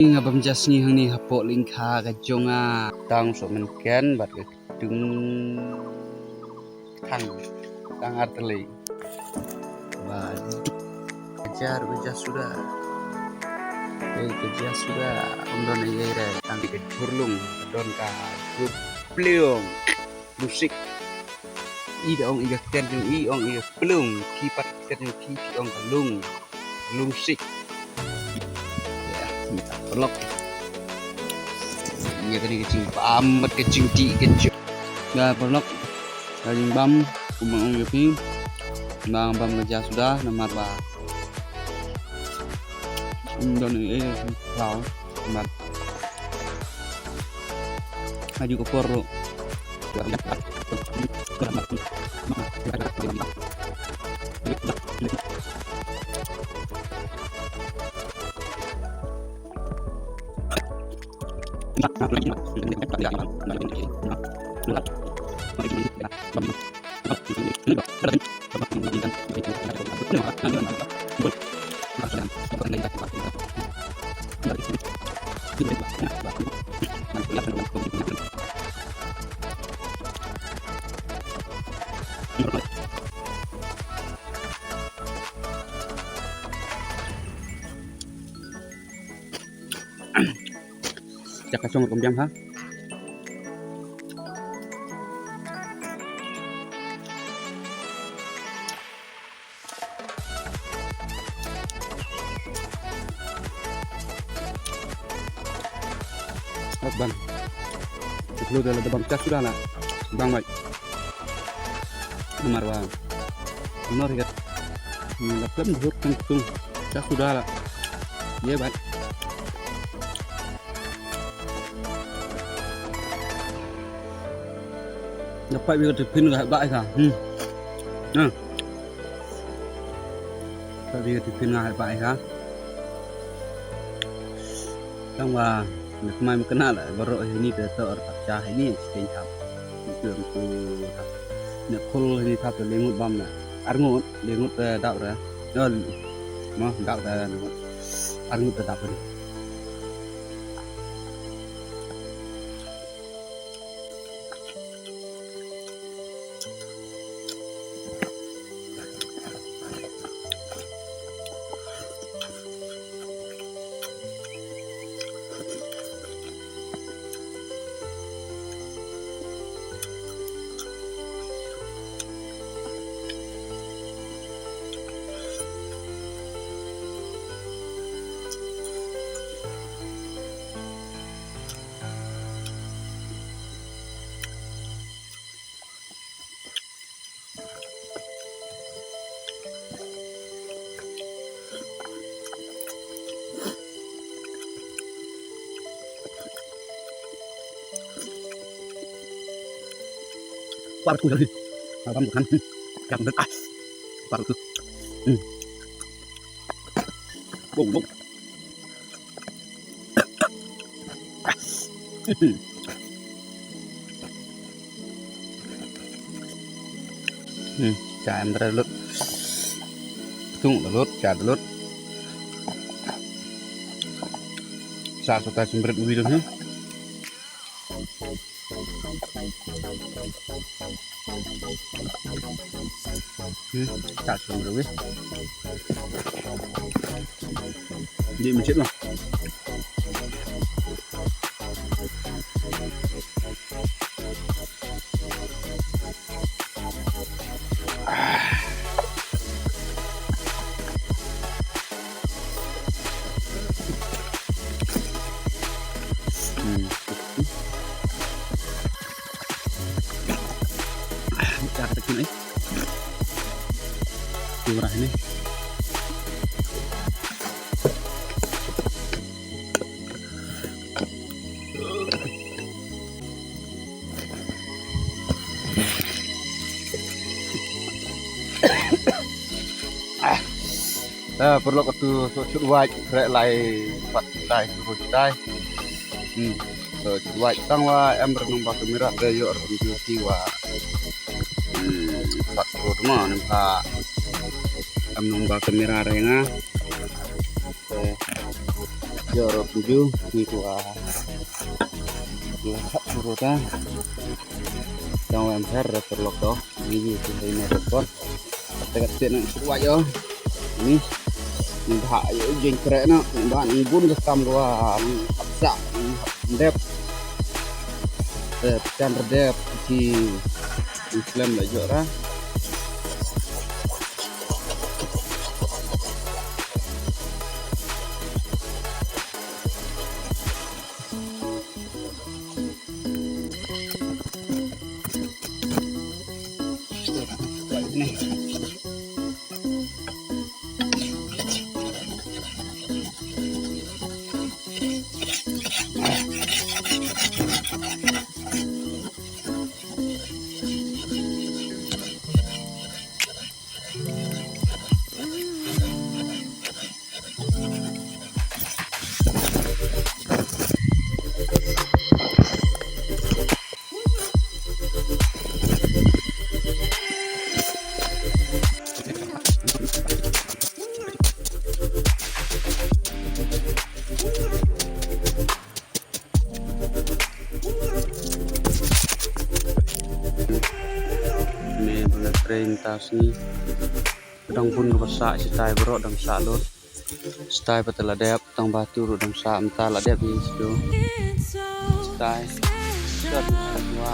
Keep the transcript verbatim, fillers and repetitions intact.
Nga bam ja sngi hangne hapoh lyngkha ka jong nga. Tang soh mynken bad ka ktung thang tang artylli. Ba duk ka jar ka ja suda. Ei ka ja suda. Ym don ei ei re tang ka jhurlung don ka jhurpliong. Lungsik. I da ong i ka ken jong i ong i ka plung. Ki pat ken jong ki ki ong ka lung. Lungsik. Ya, ni ka paralok. Ïa kane ka jingbam bad ka jingdih ka jing. Ya paralok. Ka jingbam kumba ong ïa phi. Bam bam ka ja suda namar ba. Ym don ei ei. Mat. Aju ka por ruh. Jaka song rukom biang ha. Hak bang. Klo da la da bang ka suda la. Bang bai. Namar wa. Nor higat. Ni la klem dur kan tung. Ka suda la. Ye bai. Nga pait bad ka tiffin nga heh bha ïa ka. Hmm. Nah. Pait bad ka tiffin nga heh bha ïa ka. Tang ba na kmai ma kane la baroh hini te to ar cha hini siteng thap. Itu tu thap. Na khul hini thap te le ngut bam na. Ar ngut le ngut te dap ra. Mo dap ra. Ar ngut te dap ra. Kuar tu jadi. Abang bukan. Yang bener ah. Kuar tu. Hmm. Bong bong. Hmm, cha em da lut. Tung da lut, cha da lut. Sa sota sembrit uwi dun hi. Hmm, ta sum ruh weh. Di masjid lah. Hmm. Pecah kata kini. Murah ni. Ah. Te paralok, atu shu shu wait, khreh lai pat tai, shu shu tai. Hmm. Shu shu wait tang wa em rnong ba kamera te ïoh rnong beauty wa. Hmm. Pat rot ma nem pha em nong ba kamera re nga. Te. Ïa rot ju ni tu a. Ïa hak tu rot a. Tang wan her rot terlok doh. Ni ju tu hai na rot. Te kat te na tu wa yo. Ni. Ni bha yo jeng krek na. Ni bha ni bun ka kam tu a. Ni hap sa. Ni hap dep. Te chan redep. Ki. Ni slem la jok ra. Me bala train ta sngi. Dang bun ka sa sitai bro dang sa lut. Sitai pa tala dep tang ba tu ru dang sa mta la dep ni situ. Sitai. Sitai wa.